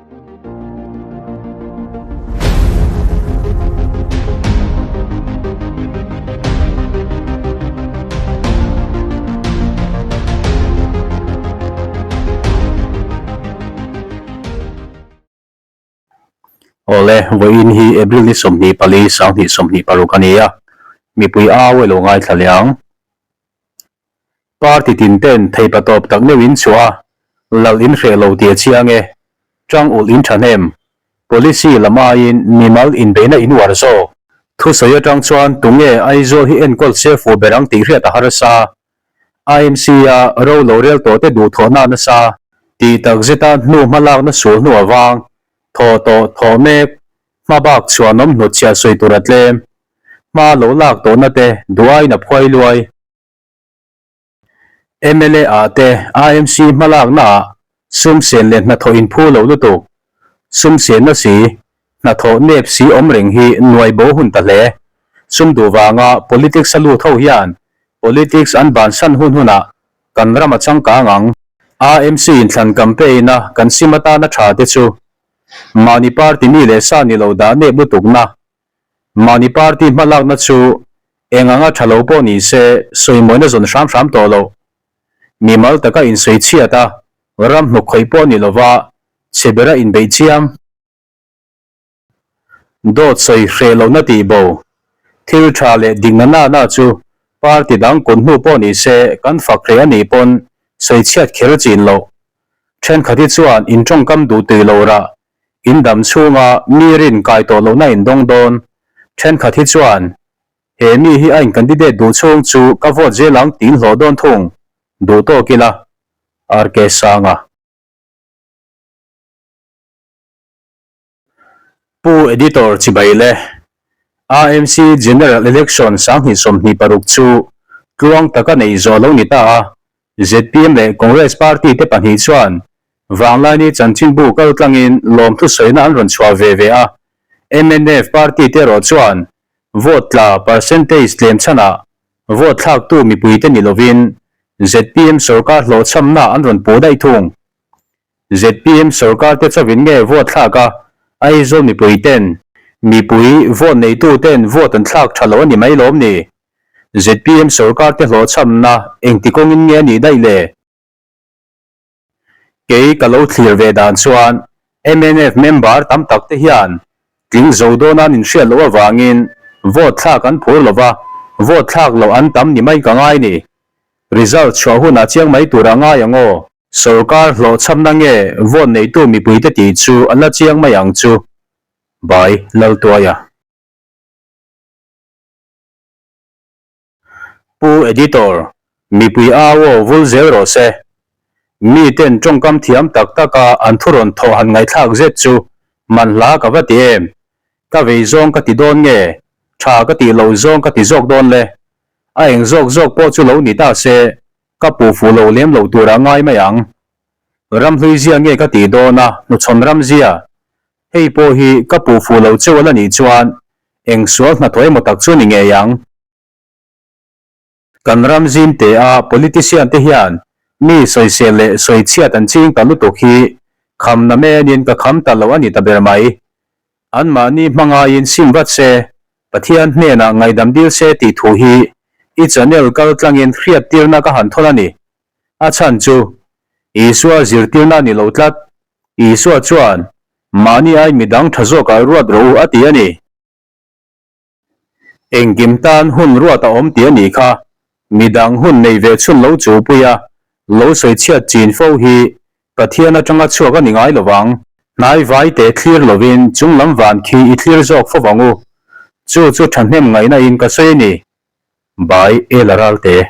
Awle, vawiin hi April ni 24, 2026 a ni a, mipui au elo ngaithla leh ang. Party tin ten theipatawp tak neuh in chhuah a, lal in hreh lo tih a chiang e. Tang ulh in thahnem, policy lam aiin mimal inbeihna in uar zawk. Thusawi atang chuan tunge Aizawl hi enkawl se fuh ber ang tih hriat a harsa. IMC a ro lo rel tawh te duhthawhna a nasa. Tih tak zeta hnu hmalakna sul hnu avang, thaw tawh thaw mek, hma bak chhuanawm hnutchhiah sawi tur a tlem. Hma lo lak tawhna te duh aiin a phuai luai. Mla ah te IMC hmalakna ah sum sen leh hnathawh in phu lo lutuk. Sum senna si, hnathawh nep si awm reng hi nuai bo hun ta hle. Sum duh vanga politics a lut ho hian politics an bansan hun hunah kan ram a changkang ang. IMC inthlan campaign a kan sim atana tha te chu mahni party mi leh sa ni lo dah nep lutukna Mahni party hmalakna chu eng anga tha lo pawh ni se sawimawina zawn hram hram tawh loh. Mimal taka insawi chhiat a, ram hnuk khawih pawh ni lova chhe bera inbeih chiam. Dawt sawi hreh lohna tih bo. Thil tha leh dikna na na chu party dang kut hnu pawh ni se kan fak hreh a nih pawn sawi chhiat kher chin loh. Thenkhat hi chuan intawngkam duh tui lo rah In dam chhunga mi rin kai tawh lohna in dawng dawn. Thenkhat hi chuan, He mi hi a in candidate duh chhung chu ka vote zel ang tiin hlawh dawn thung. Duh tawk ila. RK Sanga. Pu Editor Chibai le. AMC General Election 2026 chu tluang taka neih zawh lo ni ta a, Zpm leh Congress party te pahnih chuan Vanglaini chanchinbu kal tlangin lawmthu sawina an rawn chhuah ve ve a, mnf party te erawh chuan vote tla percentage tlem chhanah vote thlaktu mipuite ni lovin zpm sorkar hlawhchhamna an rawn puh daih thung. Zpm sorkar te chauhin nge vote thlak a, Aizawl mipui ten mipui vote neitu ten vote an thlak tha lo a ni mai lawm ni? Zpm sorkar te hlawhchhamna engti kawngin nge a nih daih le? Kei ka lo thlir ve dan chuan mnf member tam tak te hian tling zo dawn an inhriat loh avangin vote thlak an phur lo va, vote thlak loh an tam ni mai ka ngai ni. Result chhuah hunah chiang mai tur a ngai ang aw. Sorkar hlawhchhamna nge vote neitu mipuite tih chu a la chiang mai ang chu. By Laltuaia. Pu Editor, mipui au aw vul zel rawh se. Mi ten tawngkam thiam tak taka an thu rawn thawh han ngaihthlak zet chu man hla ka va ti em? Ka vei zawng ka ti dawn nge? Tha ka tih loh zawng ka ti zawk dawn le? A eng zawk zawk pawh chu lo ni ta se, ka puh fuh lo lem loh turah ngai mai ang. Ramhlui zia nge ka tih dawn a, hnuchhawn ram zia. Hei pawh hi ka puh fuh lo cheu a la nih chuan eng sual hnathawh emaw tak chu ni ngei ang. Kan ram zim te a politician te hian mi sawisel leh sawichhiat an ching ta lutuk hi kham na menin ka kham ta lo a ni ta ber mai. Anmahni hmangaiin sim vat se, Pathian hnenah ngaihdam dil se tih thu hi i channel kal tlangin hriattirna ka han thawn a ni. A chhan chu Isua zirtirna a ni lo tlat. Isua chuan mahni ai midang tha zawkah ruat rawh u a ti a ni. Engkim tan hun ruat a awm tih a nih kha. Midang hun nei ve chhun lo chu puia lo sawi chhiat chin fo hi Pathian atanga chhuak a ni ngai lovang. Hnai vai te thlir lovin chung lam van khi i thlir zawk fo vang u. Chu chu thahnem ngaihna in ka sawi a ni. By Ela Ralte.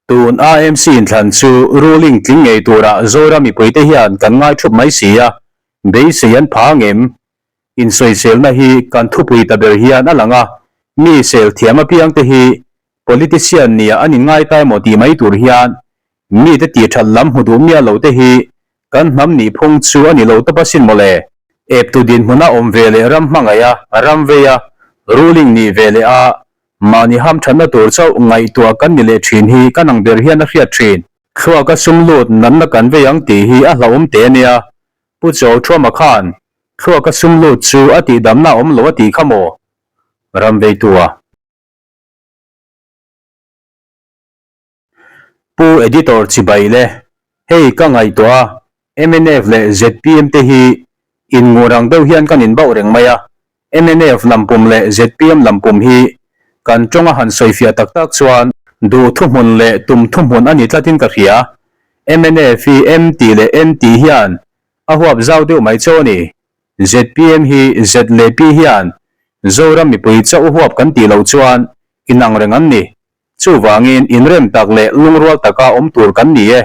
Tun AMC inthlan chu ruling tling ngei turah Zoram mipuite hian kan ngai thup mai si a, beisei an pha ang em? Insawiselna hi kan thupui ta ber hian a lang a, mi sel thiam apiangte hi politician nia an inngai ta emaw tih mai tur hian mite tih that lam hmu duh miah lo te hi kan hnam nih phung chu a ni lo tawp asin mawle. Eptu dinhmuna awm ve leh ram hmangaih a, ram vei a, ruling nih ve leh a, Mahni hamthatna tur chauh ngaihtuah kan ni leh thin hi ka nang ber hian a hriat thin. Thluaka sum lut natna kan vei ang tih hi a hlauhawm teh a nia. Pu Chawlthuama khan thluaka sum lut chu a tihdamna awm lo a tih kha maw? Ram veitu a. Pu Editor chibai le, hei ka ngaihtuah a, mnf leh zpm te hi inngur ang deuh hian kan inbauh reng mai a, mnf lampum leh zpm lampum hi kan tawnga han sawifiah tak tak chuan duh thuhmun leh tum thuhmun a ni tlatin ka hria. Mnf hi M tih leh N tih hian a huap zau deuh mai chaw a ni. Zpm hi Z leh P hian Zoram mipui chauh huap kan tih loh chuan inang reng an ni. Chuvangin inrem tak leh lungrual taka awm tur kan ni e.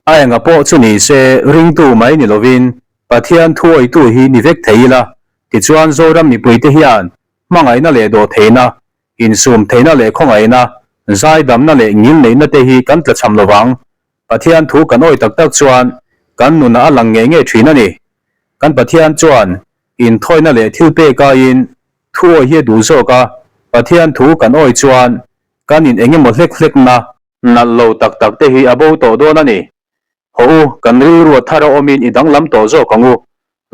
A enga pawh chu ni se, ringtu mai ni lovin Pathian thuawitu hi ni vek thei ila, tichuan Zoram mipuite hian hmangaihna leh dawhtheihna, insum theihna leh khawngaihna, zaidamna leh ngilneihna te hi kan tlachham lovang. Pathian thu kan awi tak tak chuan kan nunah a lang ngei ngei thin a ni. Kan Pathian chuan inthawina leh thilpek aiin Thu awi hi a duh zawk a, Pathian thu kan awi chuan kan in eng emaw hlek hlekna, nalh lo tak tak te hi a bo tawh dawn a ni. Haw u, kan rilru a thar a awmin i danglam tawh zawk ang u.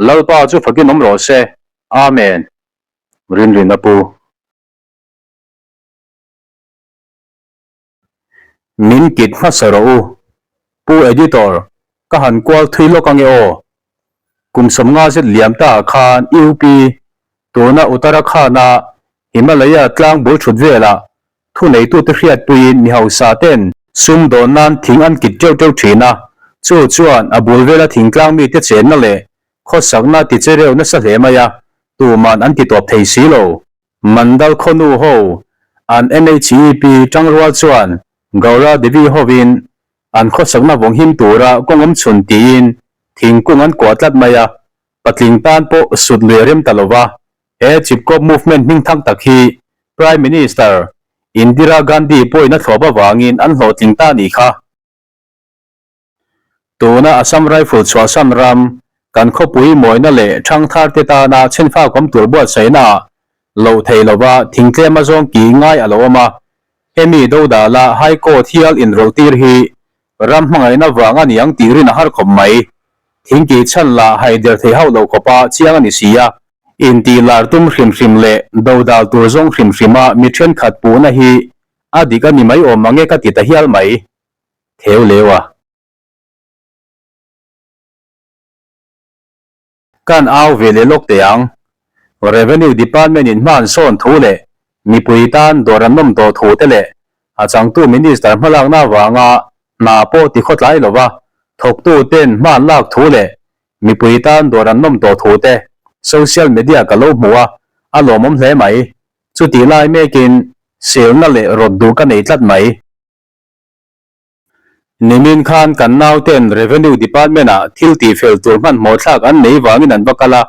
Lalpa chu fakin awm rawh se. Amen. Rinrin a pu. Min kit hmasa rawh u. Pu Editor, ka han kual thui lawk ange aw. Kum 50 zet liam ta ah khan UP, tuna Uttarakhand-a Himalaya tlang bul thut velah thuneitute hriatpuiin mi hausa ten sumdawn nan thing an kit teuh teuh thin a, chu chuan a bul vela thingtlang mite chenna leh khawsakna ti che reuh nasa hle mai a, tuman an ti tawp thei si lo. Mandal khawnu ho an MHEP tangrual chuan Gaura Devi hovin an khawsakna vawng him tura kawng awm chhun tiin thingkung an kuah tlat mai a, patling tan pawh sut lui a rem ta lo va. He Chipko movement hmingthang tak hi Prime Minister Indira Gandhi pawhin a thlawp avangin an hlawhtling ta nih kha. Tuna Assam Rifle chhuahsan ram, kan khawpui mawina leh thangthar te tana chhenfak awm tur buatsaihnaah loh thei lova thingtlem a zawng ki ngai a lo awm a. Hemi dodala High Court hial inrawlh tir hi ram hmangaihna vang a ni ang tih rin a har khawp mai. Thingkih chhan lah haider thei hauh lo khawpa chiang a ni si a. Intih lar tum hrim hrim leh dodal tur zawng hrim hrima mi thenkhat puhna hi a dik a ni mai awm ang e ka ti ta hial mai. Theu leu a. Kan au ve leh lawk teh ang. Revenue Department in hma an sawn thu leh mipui tan dawr an nawm tawh thu te leh a changtu Minister hmalakna avanga hna pawh ti khawtlai lova thawktu ten hma an lak thu leh mipui tan dawr an nawm tawh thu te social media ka lo hmu a, a lawmawm hle mai. Chutih lai mekin selna leh rawt duh ka nei tlat mai. Nimin khan kan nauten Revenue Department-ah thil tihfel tur hmanhmawh thlak an nei vangin an va kal a,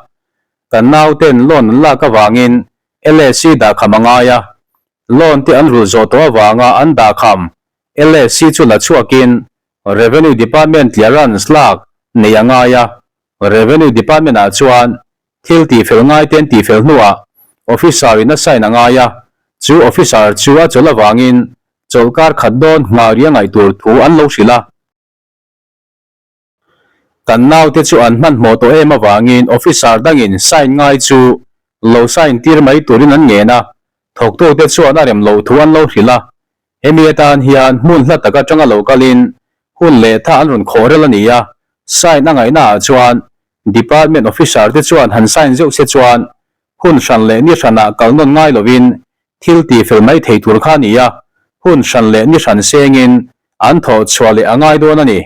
kan nauten loan an lak avangin LSC dahkham a ngai a, loan te an rulh zawh tawh avanga an dahkham LSC chu la chhuakin Revenue Department clearance lak nei a ngai a, Revenue Department-ah chuan thil tihfel ngaite an tihfel hnuah officer in a sign a ngai a, chu officer chu a chawlh avangin chawlhkar khat dawn nghah ri a ngaih tur thu an lo hrilh a. Kan naute chu an hmanhmawh tawh em avangin officer dangin sign ngai chu lo sign tir mai turin an ngen a, thawktute chuan a rem loh thu an lo hrilh a. Hemi atan hian hmun hla tak atanga lo kalin hun leh tha an rawn khawh rel a ni a, sign a ngaihnaah chuan department officer te chuan han sign zeuh se chuan hun hran leh ni hranah kal nawn ngai lovin thil ti fel mai thei tur kha a ni a, hun hran leh ni hran sengin an thawh chhuah leh a ngai dawn a ni.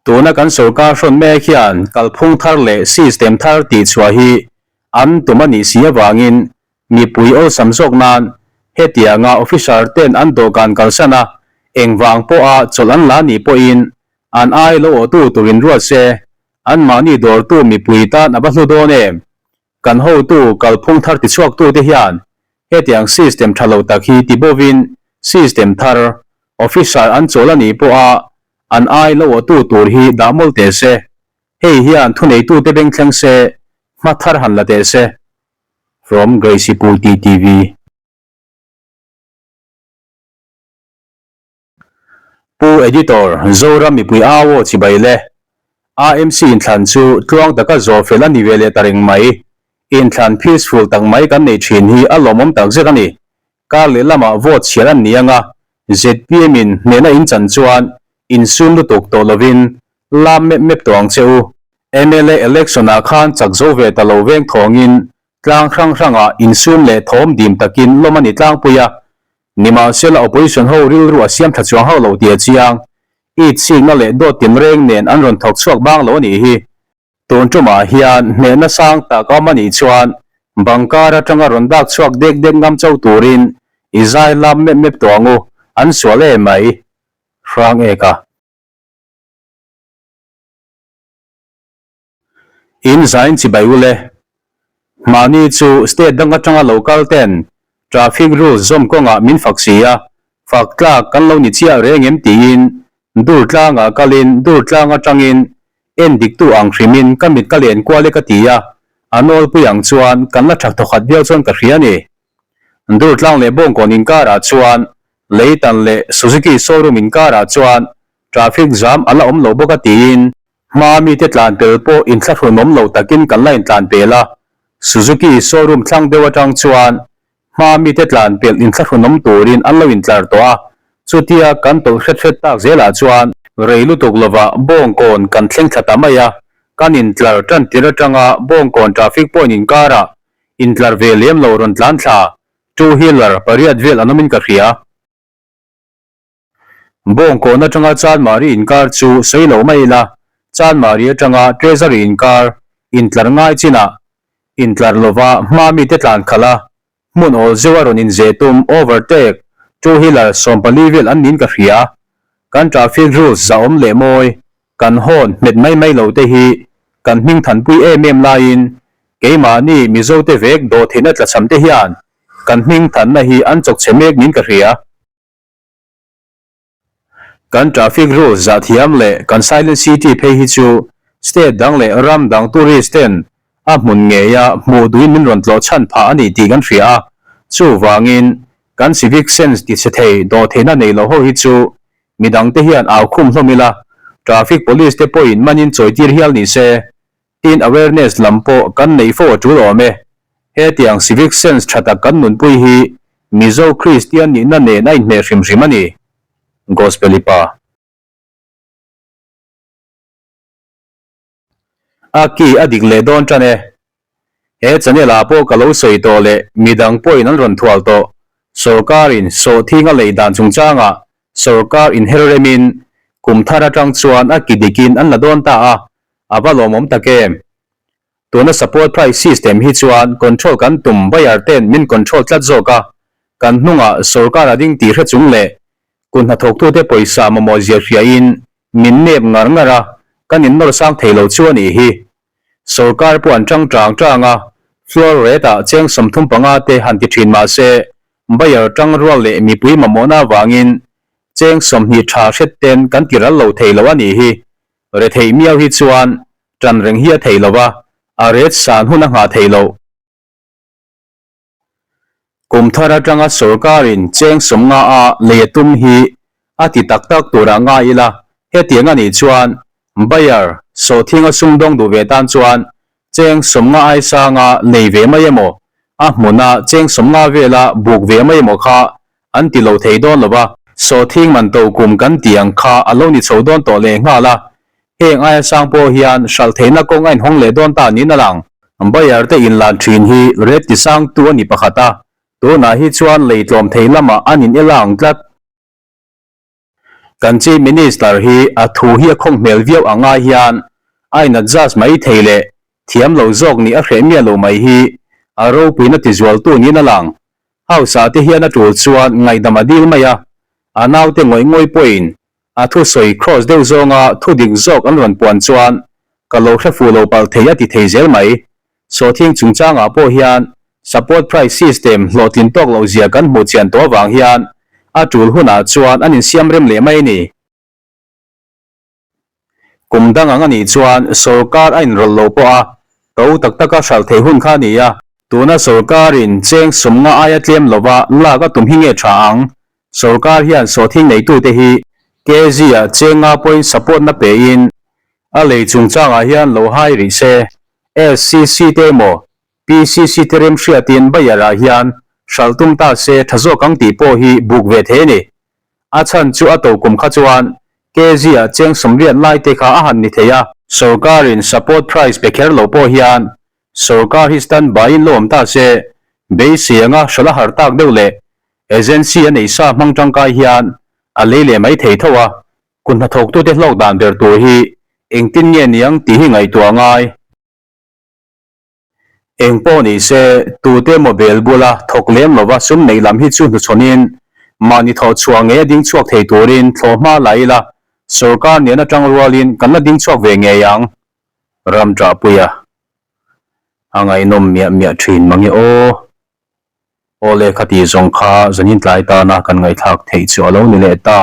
Tuna kan sorkar hrawn mek hian kalphung thar leh system thar tih chhuah hi an tum a nih si avangin mipui awlsam zawk nan hetianga officer ten an dawhkan kalsan a, engvang pawha chawlh an la nih pawhin an ai lo awhtu turin ruat se, anmahni dawrtu mipui tan a va hlu dawn em? Kan hotu kalphung thar tichhuaktute hian hetiang system tha lo tak hi ti bovin system thar, officer an chawl a nih pawha an ai lo awhtu tur hi dah mawlh teh se. Hei hian thuneitute beng thleng se, hma thar han la teh se. From Gracy Puiti TV. Pu Editor, Zoram mipui au aw chibai le. AMC inthlan chu tluang taka zawh fel a ni ve leh ta reng mai. Inthlan peaceful tak mai kan nei thin hi a lawmawm tak zet a ni. Kar leh lamah vote chhiar an ni anga zpm in hnehna in chan chuan insum lutuk tawh lovin lam mep mep tawh ang che u. Mla election ah khan chak zo ve ta lo veng thawngin tlang hrang hrangah insum leh thawm dim takin lawm a ni tlangpui a, Nimahsela opposition ho rilru a siam tha chuang hauh lo tih a chiang. Itsikna leh dawt tinreng nen an rawn thawk chhuak bang lo a nih hi. Tun tumah hian hnehna sang tak a awm a nih chuan bangkar atanga rawn dak chhuak dek dek ngam cho turin i zai lam mep mep tawh ang u, an sual em mai. Hrang ek a. In zain chibai u le. Mahni chu state dang atanga lo kal ten traffic rules zawm kawngah min fak si a, fak tlak kan lo ni chiah reng em tiin dur tlangah kalin dur tlang atangin en diktu ang hrimin ka mit ka len kual e ka ti a, a nawlpui ang chuan kan la tha thawkhat viau chuan ka hria a ni. Dur tlang leh Bawngkawn inkarah chuan Leitan leh Suzuki showroom inkarah chuan traffic jam a la awm lo bawk a tiin Hma mite tlan pel pawh inthlahrunawm lo takin kan la intlan pel a, Suzuki showroom thlang deuh atang chuan hma mite tlan pel inthlahrunawm turin an lo intlar tawh a, chutia kan tawlh hret hret tak zelah chuan rei lutuk lovah Bawngkawn kan thleng thla ta mai a, kan intlar tan tir atanga Bawngkawn traffic point inkarah intlar ve lem lo rawn tlan thla two wheeler pariat vel an awmin ka hria. Bawngkawn atanga Chanmari inkar chu sawi lo mai ila, Chanmari atanga Treasury inkar intlar ngai chinah intlar lova hma mite tlan khalh a, hmun awl zeuh a rawn inzeh tum, overtake, two wheeler 14 vel an niin ka hria. Kan traffic rules zahawm leh mawi, kan hawn hmet mai mai lo te hi kan hming thanpui em em laiin keimahni Mizote vek dawhtheihna tlachham te hian kan hming thanna hi an chawk chhe mek niin ka hria. Kan traffic rules zah thiam leh kan silent city phei hi chu state dang leh ram dang tourist ten a hmun ngeia hmuh duhin min rawn tlawh chhan phah a ni tih kan hria a, chuvangin kan civic sense ti chhe thei dawhtheihna nei lo ho hi chu midang te hian au khum hlawm ila, traffic police te pawhin manin chawitir hial ni se. Tin awareness lam pawh kan neih fo a tul awm e. Hetiang civic sense tha tak kan nunpui hi Mizo Kristian nihna nen a inhmeh hrim hrim a ni. Gospel i pa. A ki a dik leh dawn tan e. He channel ah pawh ka lo sawi tawh leh midang pawhin an rawn thual tawh. Sawrkarin sawhthing a lei dan chungchangah sawrkar inher remin kum thar atang chuan a ki dikin an la dawn ta a, A va lawmawm tak em? Tuna support price system hi chuan control kan tum buyer ten min control tlat zawk a, kan hnungah sorkar a ding tih hre chung leh kut hnathawktute pawisa mamawh zia hriain min nep ngar ngar a, kan innawr sang thei lo chu a nih hi. Sorkar pawh an tang tang tang a, floor rate ah cheng 35 te han ti thin mah se buyer tang rual leh mipui mamawhna avangin cheng 20 tha hret ten kan ti ral lo thei lo a nih hi. Retheih miau hi chuan tan reng hi a thei lo va, a ret san hun a nghah theih loh. Kum thar atanga sorkarin cheng 50 a lei a tum hi a ti tak tak turah ngai ila, hetiang a nih chuan buyer sawhthinga sumdawng duh ve tan chuan cheng 50 ai sanga lei ve mai emaw, a hmuna cheng 50 vela buk ve mai emaw kha An ti lo thei dawn lo va, sawhthing man to kum kan tih ang kha a lo ni chho dawn tawh leh nghal a, heng aia sang pawh hian hralh theihna kawng a inhawng leh dawn ta niin a lang. Buyer te inlan thin hi rate ti sangtu a ni pakhat a, tunah hi chuan lei tlawm thei lamah an in ela ang tlat. Kan Chief Minister hi a thu hi a khawng hmel viau ang ai hian a in adjust mai thei leh thiam lo zawk nih a hreh miah lo mai hi a ropuina tizualtu niin a lang. House ah te hian a tul chuan ngaihdam a dil mai a, a naute ngawih ngawih pawhin a thusawi cross deuh zawnga thu dik zawk an rawn puan chuan ka lo hre fuh lo palh thei a ti thei zel mai. Sawhthing chungchangah pawh hian support price system hlawhtlin tawk loh zia kan hmuh chian tawh avang hian a tul hunah chuan an insiam rem leh mai a ni. Kum dang ang a nih chuan sorkar a inrawlh lo pawh a, to tak taka hralh theih hun kha a ni a. Tuna sorkarin cheng 50 aia tlem lova lak a tum hi nge tha ang? Sorkar hian sawhthing neitute hi. KZ-ah cheng nga pawhin support na pein a lei chungchangah hian lo hai rih se. SCC te emaw PCC te remhriatin buyer-ah hian hralh tum ta se tha zawk ang tih pawh hi buk ve thei a ni. A chhan chu a to kum kha chuan KZ-ah cheng 80 lai te kha a han ni thei a. Sorkarin support price pe kher lo pawh hian sorkar hi stand by-in lo awm ta se beisei anga hralh a har tak deuh leh agency a nei sa hmang tangkai hian a lei leh mai thei tho a, kut hnathawktute hlawk dan ber tur hi engtin nge niang tih hi ngaihtuah a ngai. Eng pawh ni se, tute emaw bel bula thawk lem lova sum neih lam hi chu hnuchhawnin mahni thawh chhuah ngei a ding chhuak thei turin thlawh hma la ila, sorkar nen atang rualin kan la ding chhuak ve ngei ang. Ram ṭahpuia a ngaihnawm miah miah ṭhin mange aw. Aw le khati zawng kha zanin tlai tana kan ngaihthlak theih chu a lo ni leh ta.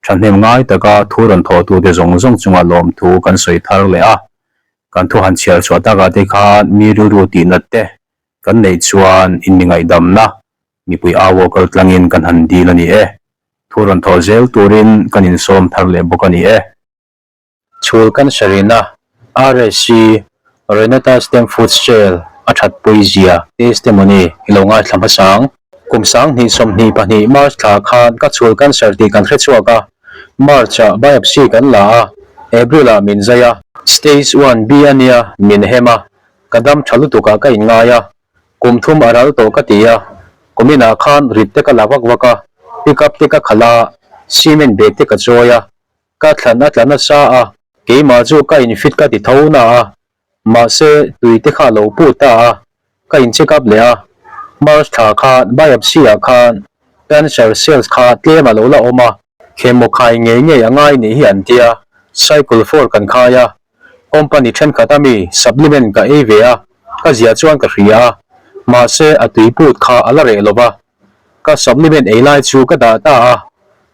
Thahnem ngai taka thu rawn thawhtute zawng zawng chunga lawmthu kan sawi thar leh a, kan thu han chhiar chhuah takah te khan mi rilru tihnat te kan neih chuan inmi ngaihdamna mipui au aw kal tlangin kan han dil a ni e. Thu rawn thawh zel turin kan insawm thar leh bawk a ni e. Chhul cancer ina RSC, Renata Stem Food Cell, a thatpui zia testimony i lo ngaithla hmasa ang. Kum 2022 March thla khan ka chhul cancer tih kan hre chhuak a, March ah biopsy kan la a, April ah min zai a, Stage one B a nia min hem a, ka dam tha lutuk ah ka inngai a, kum thum a ral tawh ka ti a, kumin ah khan rit te ka la vak vak a, pick up te ka khalh a, cement bag te ka chawi a, Ka thlan a tla nasa a, keimah chu ka in fit ka ti tho na a, mahse tui te kha lo put ta a, ka in check up leh a, March thla khan biopsy ah khan cancer cells kha tlem a lo la awm a, chemo khai ngei ngei a ngai nih hi an tia, cycle four kan khai a, company thenkhat a mi supplement ka ei ve a, ka zia chuan ka hria a, mahse a tui put kha a la reh lo va. Ka supplement ei lai chu ka dah ta a,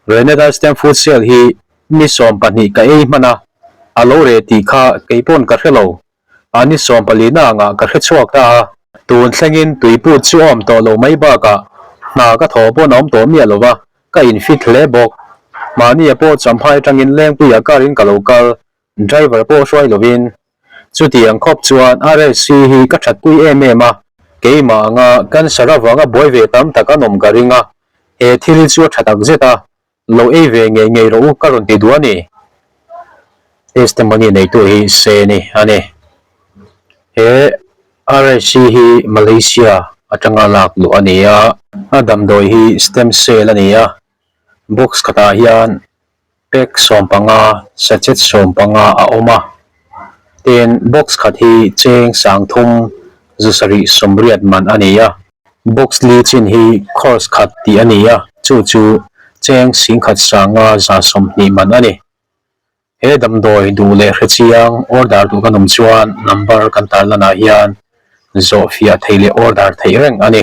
Renata Stem Food Cell hi ni 12 ka ei hman a, a lo reh tih kha kei pawn ka hre lo. A ni 14 na angah ka hre chhuak ta a. Tun thlengin tuiput chu a awm tawh lo mai bakah hna ka thawh pawn a awm tawh miah lo va, ka infit hle bawk. Mahnia pawh champhai atangin Lengpuia car in ka lo kal, Driver pawh hruai lovin chutiang khawp chuan RSC hi ka thatpui em em a, keimah anga cancer avanga buai ve tam tak an awm ka ring a, he thil hi chu a tha tak zet a, lo ei ve ngei ngei rawh u ka rawn ti duh a ni. Testimony neitu hi Seni a ni. He RSC hi Malaysia atanga lak luh a ni a, a damdawi hi stem cell a ni a, box khatah hian Pack 15, sachet 15 a awm a, tin box khat hi cheng 3000 780 man a ni a, box li chin hi course khat tih a ni a, chu chu cheng 1520 man a ni. He damdawi duh leh hre chiang order duh kan awm chuan number kan tarlan ah hian zawhfiah theih leh order theih reng a ni.